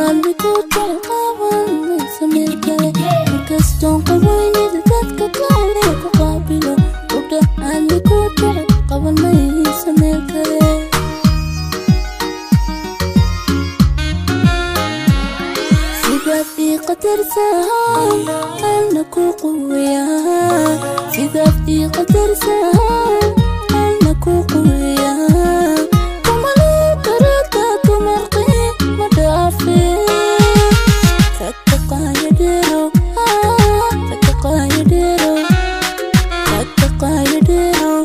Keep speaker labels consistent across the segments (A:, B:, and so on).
A: Qalbigu jecel qaban maysa meel kale. Markastoon qaweynida dadka kale ku qaabilo, qudha aadmigu jecel qaban maysa meel kale. Sidaad ii qadarsan alna ku quweyaa, sidaad ii qadarsan alna ku quweyaa. Kumale karada dumarqi ma dhaafe. Ragga qaaya dheerow, ragga qaaya dheerow, ragga qaaya dheerow,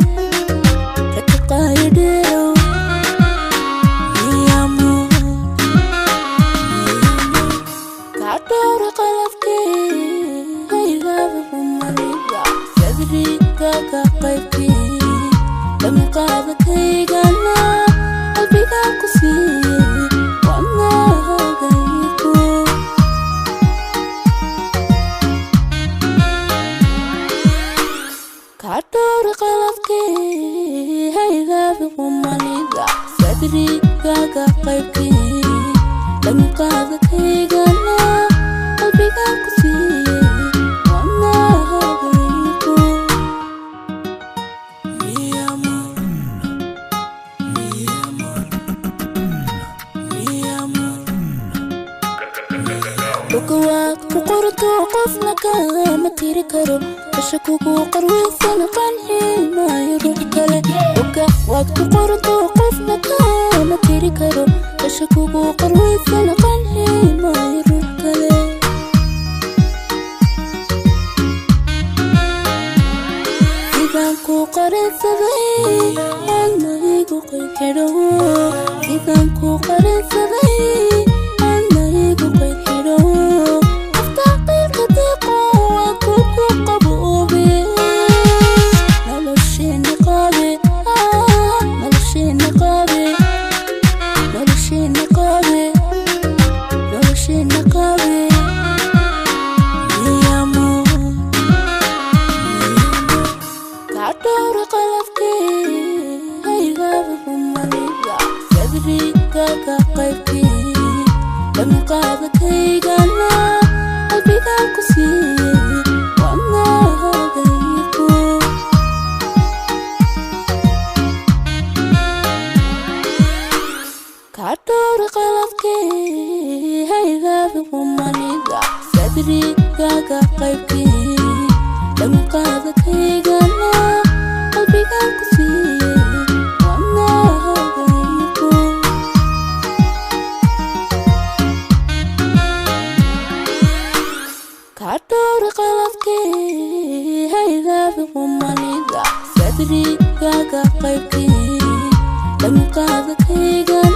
A: ragga qaaya dheerow. Mi amor. Kadhowra qalabkii haygaaba humanida, sadrigaaga qaybkii damiqaadakaygana qalbigaa ku siiyey wadnahagayku. Kadhowra qalabkii haygaaba humanida, sadrigaaga qaybkii damiqaadakaygana qalbigaa ku siiyey wadnahagayku.
B: Mi amor, mi amor, mi amor.
A: Dhulka waad ku qorto, qofna kama tiri karo. Kasha kugu qarweysana qanci maayo ruux kale. Dhulka waad ku qorto, qofna kama tiri karo. Kasha kugu qarweysana qanci maayo ruux kale. Sidaan ku qarinsaday aadna igu qeyd xidho, sidaan ku qarinsaday aadna igu qeyd xidho. Aftaqiilka deeqo waa kugu qaboobe. Nolosheena qaabe, nolosheena qaabe, nolosheena qaabe, nolosheena qaabe. Mi amor. Kadhowra qalabkii haygaaba humanida, sadrigaaga qaybkii damiqaadakaygana qalbigaa ku siiyey wadnahagayku. Kadhowra qalabkii haygaaba humanida, sadrigaaga qaybkii damiqaadakaygana qalbigaa ku siiyey wadnahagayku. Kadhowra qalabkii haygaaba humanida, sadrigaaga qaybkii damiqaadakaygana.